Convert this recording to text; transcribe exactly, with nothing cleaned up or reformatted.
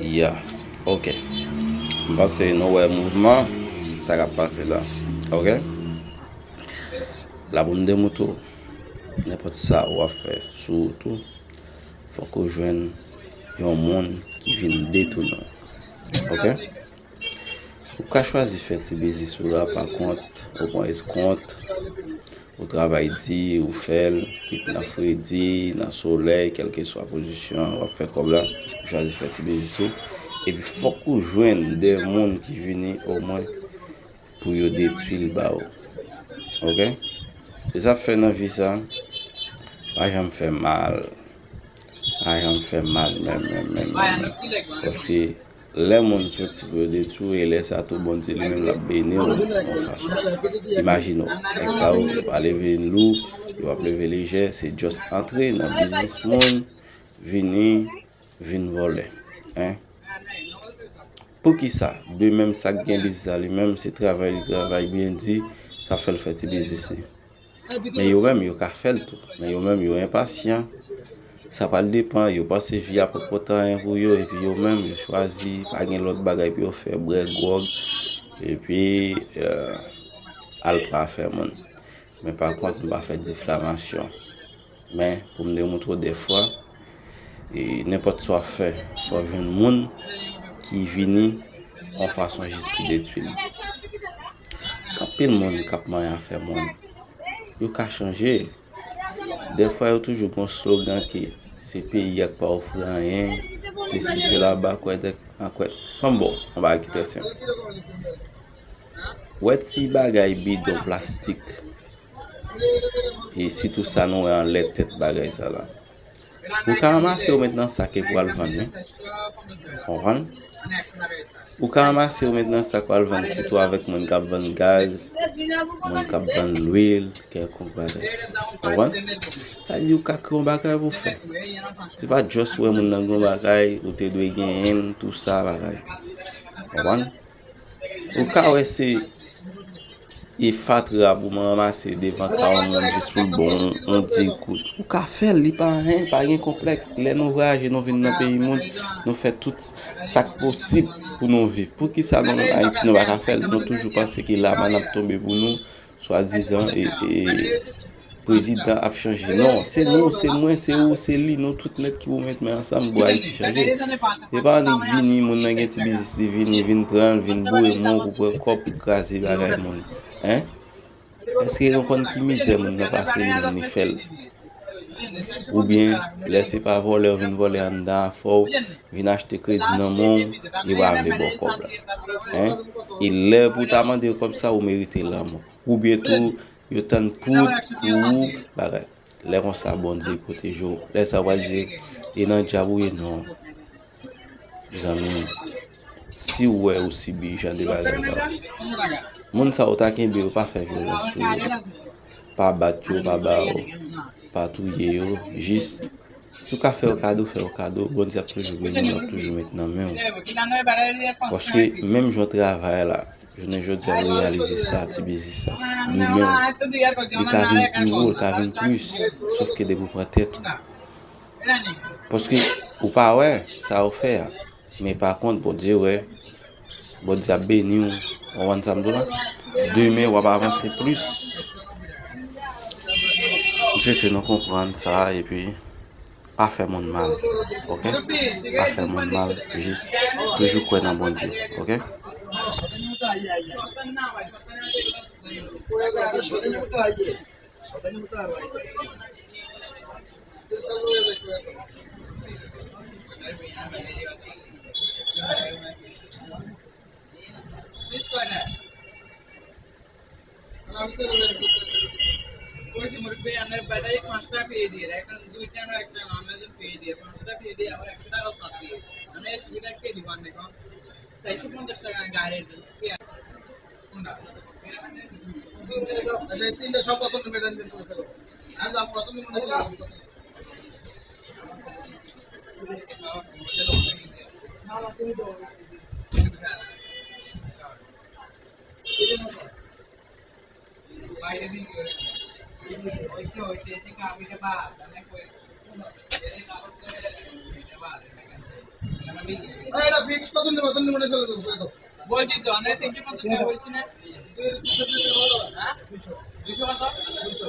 Ya, ok. M panse nou wè mouvman, sa k ap pase la. Ok? La pou m di w tou, nenpòt sa w ap fè sou wout ou, fòk ou jwenn yon moun ki vin detounen w. Ok? Ou ka chwazi fè ti biznis ou la, pa kont, ou pran eskont, ou travay di, ou fè l, kit nan fredi, nan solèy, kèlkeswa pozisyon, w ap fè kòb la, ou chwazi fè ti biznis ou. Epi fòk ou jwenn de moun ki vini omwen pou yo detwi l ba ou. Ok? E sa fè nan vi sa, pa janm fè mal. Pa janm fè mal, menm, menm, menm, menm, menm. Paske lè moun soti pou yo detwi w, e lè sa tou Bondye li menm l ap beni w yon fason. Imajine w, nèg sa yo, yo pa leve lou, yo p ap leve lejè, se just antre nan biznis moun, vini, vin vòlè. Hein? Poukisa? De menm sa k gen biznis la li menm, se travay li travay byen di, sa fè l fè ti biznis li. Men yo menm, yo ka fè l tou. Men yo menm, yo enpasyan. Sa pral depann, yo panse vi a poko tan anyen pou yo, epi yo menm, yo chwazi, pa gen lòt bagay pou yo fè, bwè gwòg, epi, euh, al pran afè moun. Men pa kont, m pa fè diflamasyon. Men, pou m demontre w dèfwa, e nenpòt sa w ap fè, fò w jwenn moun ki vini yon fason jis pou detwi l. Gen anpil moun k ap manyen afè moun. Yo ka chanje. Dèfwa, yo toujou gen yon slogan ke se peyi a k pa ofri anyen, se si, se laba, kwèdèk, ankwèt. Bon, bon, yon bagay ki trè senp. Wè ti bagay bidon plastik. E sitou sa nou wè anlè tèt bagay sa la. Ou ka ranmase yo met nan sak epi w al vann li. Konprann? Ou ka ranmase yo met nan sak w al vann, sitou avèk moun k ap vann gaz, moun k ap vann lwil, kèlkonk bagay. Konprann? Sa di ou ka kreye yon bagay pou fè. Se pa just wè moun nan gen yon bagay, ou te dwe genyen l, tou sa bagay. Konprann? Ou ka wè se e fatra pou mwen ranmase devan kay yon moun jis pou l bon yon, yon dil kout. Ou ka fè l, li pa anyen, pa gen konplèks. Lè nou vwayaje, nou vin nan peyi moun, nou fè tout sa k posib pou nou viv. Poukisa nou menm Ayiti, nou pa ka fè l? Nou toujou panse ke lama n ap tonbe pou nou, swadizan, e, e, prezidan ap chanje. Non, se nou, se mwen, se ou, se li, nou tout nèt ki pou met men ansanm pou Ayiti chanje. Se pa annik vini, moun nan gen ti biznis li vini, vin pran l, vin boure men w pou pran kòb pou kraze bagay moun. Hein? Èske nou konn ki mizè moun nan pase li menm li fè l? Oubyen, lè se pa vòlè w vin vòlè anndan afè w, vin achte kredi nan men w, yo pa vle ba w kòb la. Hein? E lè pou w ta mande yo kòb sa, ou merite lanmò. Oubyen tou, yo tann poud pou ou, bagay. Lè konsa, Bondye pwoteje w. Lè sa, w pral di, e nan dyab ou ye? Non. Zanmi m, si w wè ou sibi jan de bagay sa yo, moun sa yo ta kenbe yo, pa fè vyolans sou yo. Pa bat yo, pa ba yo, pa touye yo. Jis, si w ka fè yo kado, fè yo kado. Bondye ap toujou beni w, l ap toujou met nan men w. Paske menm jan w travay la, jounen jodi a, w reyalize sa, ti biznis sa. Demen, li ka vin pi wo, li ka vin plis. Sòf ke depi w pran tèt ou. Paske ou pa wè sa yo fè a. Men pa kont, Bondye wè. Bondye ap beni w. Ou konprann sa m di w la? Demen, w ap avanse plis. M swete nou konprann sa, epi pa fè moun mal, ok? Pa fè moun mal, jis toujou kwè nan Bondye, ok? Ay, la fix pa tunde mwen, tunde mwen nan fè lè. Boy, di to, anè te ki pa tunde mwen, ti nè. Di to, di to, di to. Ha? Di to. Di to, di to.